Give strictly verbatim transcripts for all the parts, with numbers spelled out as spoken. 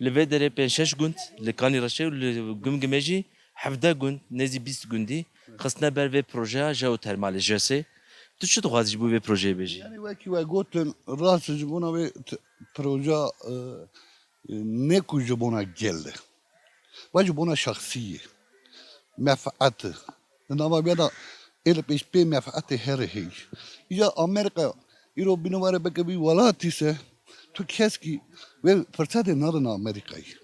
Li vê derê pênc şeş gund, li Kanî Reşê û li Gimgimê jî hevdeh gund, nêzî bîst gundî xistine ber vê projeya jeotermalê, J S. Tu çi dixwazî ji bo vê projeyê bêjî? Yanî wekî we gotin, rast ji bona wê t-, proja, e, e, ne ku ji bona gel e. Ve ji bona şexsî ye. Mefet e. Di nava me de ê li pêş pê mefetê herê heye. Îca Amerîka îro bîne were bike wî welatî se, tu keskî wê firsetê nadin Amerîkayê.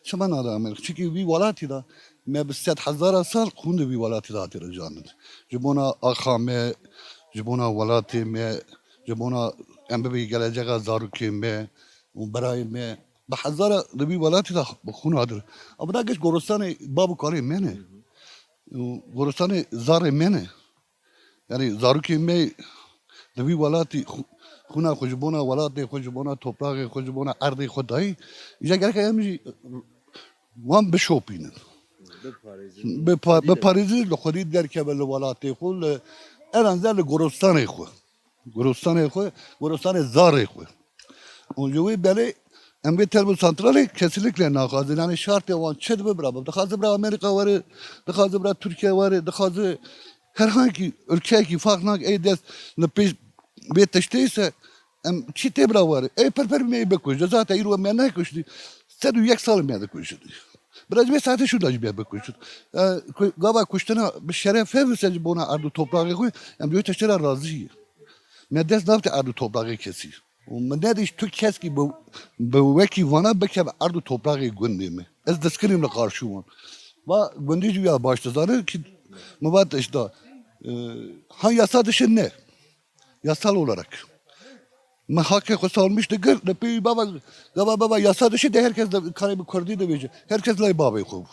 Çima nadin Amerîka? Çimkî wî welatî de me bi sed hezara sal xûn di wî welatî de hatî rijandin. Ji bona axa me, ji bona welatê me, ji bona em bibî gelecexa zarokê me û birayê me. Bi hezara di wî welatî de bi xûn hadir. Ama da geç goristanê bab û kalê me ne. Û goristanê zarê me ne. Yanî zarokê me di wî welatî xu-, xûna xwe ji bona welatê xwe, ji bona topraxê xwe, ji bona erdê xwe dayî, îja gerek em jî wan bişopînin. Biparêzin. Bipa-, biparêzin, li xwedî derkeve li welatê xwe, li, en azından li goristanê xwe. Goristanê xwe, goristanê zarê xwe. Û ji wê belê em vê termosantralê kesinlikle naxwazin. Yanî şartê wan çi dibe bira bibe. Dixwaze bira Amerîka were, dixwaze bira Tirkiye were, dixwaze herhankî ülkeyekî fark nake ey dest li pêş vê tiştê ise em çi tê bira were. Ey per per me bikuje. Zaten îro me nekuştî. Sed û yek sal me dikuşin. Biraz vê saetê şûnda jî me bikuşin. E, ku-, gava kuştina bi şeref hevise ji bona erd û topraxê xwe, em ji wê tiştê re razî ye. Me dest navte erd û topraxê kesî. Û min nedîş tu keskî bi, bi wekî vana bikeve erd û topraxê gundê me. Ez diskinîm li qarşî wan. Va gundî jî ya baş dizane ki min va tişta, e, ha yasa dişin ne. Yasal olarak. Min hakê xwe salmiş digir, li pê wî bava, gava bava yasa dişin de herkes de karê bi kurdî dibêje. Herkes lay bavê xwe bû.